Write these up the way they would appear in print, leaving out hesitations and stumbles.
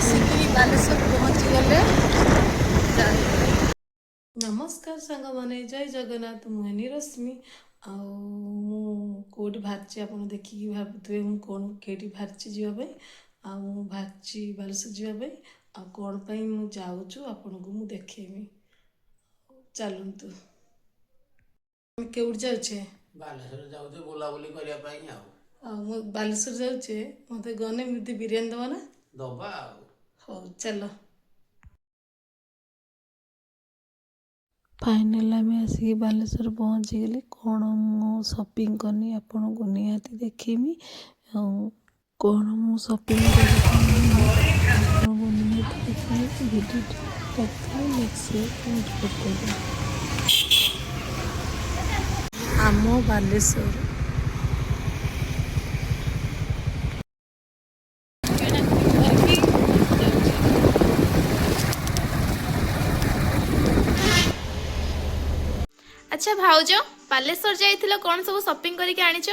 ଆସିକି ବାଲେଶ୍ୱର ପହଞ୍ଚିଗଲେ। ନମସ୍କାର ସାଙ୍ଗମାନେ, ଜୟ ଜଗନ୍ନାଥ। ମୁଁ ଏନି ରଶ୍ମି। ଆଉ ମୁଁ କେଉଁଠି ବାହାରିଛି, ଆପଣ ଦେଖିକି ଭାବୁଥିବେ ମୁଁ କ'ଣ କେଉଁଠି ବାହାରିଛି ଯିବା ପାଇଁ। ଆଉ ମୁଁ ବାହାରିଛି ବାଲେଶ୍ୱର ଯିବା ପାଇଁ। ଆଉ କ'ଣ ପାଇଁ ମୁଁ ଯାଉଛୁ, ଆପଣଙ୍କୁ ମୁଁ ଦେଖେଇବି। ଚାଲନ୍ତୁ, ଆମେ କେଉଁଠି ଯାଉଛେ? ବାଲେଶ୍ୱର ଯାଉଛୁ ବୁଲାବୁଲି କରିବା ପାଇଁ ଆଉ। ଆଉ ମୁଁ ବାଲେଶ୍ୱର ଯାଉଛେ, ମୋତେ ଗନେ ଏମିତି ବିରିୟାନୀ ଦେବ ନା? ଦବା ଆଉ। ହଉ, ଚାଲ। ଫାଇନାଲ୍ ଆମେ ଆସିକି ବାଲେଶ୍ୱର ପହଞ୍ଚିଗଲି। କ'ଣ ମୁଁ ସପିଂ କଲି, ଆପଣଙ୍କୁ ନିହାତି ଦେଖେଇମି। ଆଉ କ'ଣ ମୁଁ ସପିଂ କରିକି ଆପଣଙ୍କୁ ନିହାତି ଦେଖେଇମି। ଭିଡ଼ିଓଟି ଲାଇକ୍, ସେୟାର, କମେଣ୍ଟ କରିଦେବେ। ଆମ ବାଲେଶ୍ୱର କରିକି ଯାଉଛି। ଆଚ୍ଛା ଭାଉଜ, ବାଲେଶ୍ୱର ଯାଇଥିଲ, କ'ଣ ସବୁ ସପିଂ କରିକି ଆଣିଛ?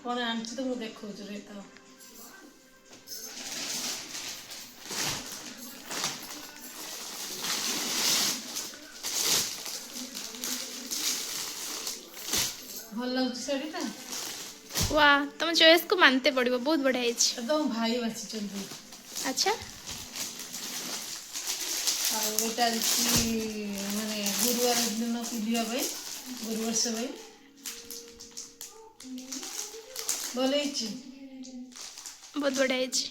କ'ଣ ଆଣିଛି ତ ମୁଁ ଦେଖାଉଛି ରେ ତ। ଭଲ ଲାଗୁଛି ଶାଢ଼ୀଟା? ୱା, ତମ ଚଏସ୍କୁ ମାନତେ ପଡ଼ିବ, ବହୁତ ବଢ଼ିଆ ହେଇଛି। ଏଟା ତ ମୋ ଭାଇ ବାଛିଛନ୍ତି। ଆଉ ଏଇଟା ଆଣିଛି ମାନେ ଗୁରୁବାର ଦିନ ପିନ୍ଧିବା ପାଇଁ, ଗୁରୁବାର ପାଇଁ। ଭଲ ହେଇଛି? ବହୁତ ବଢ଼ିଆ ହେଇଛି।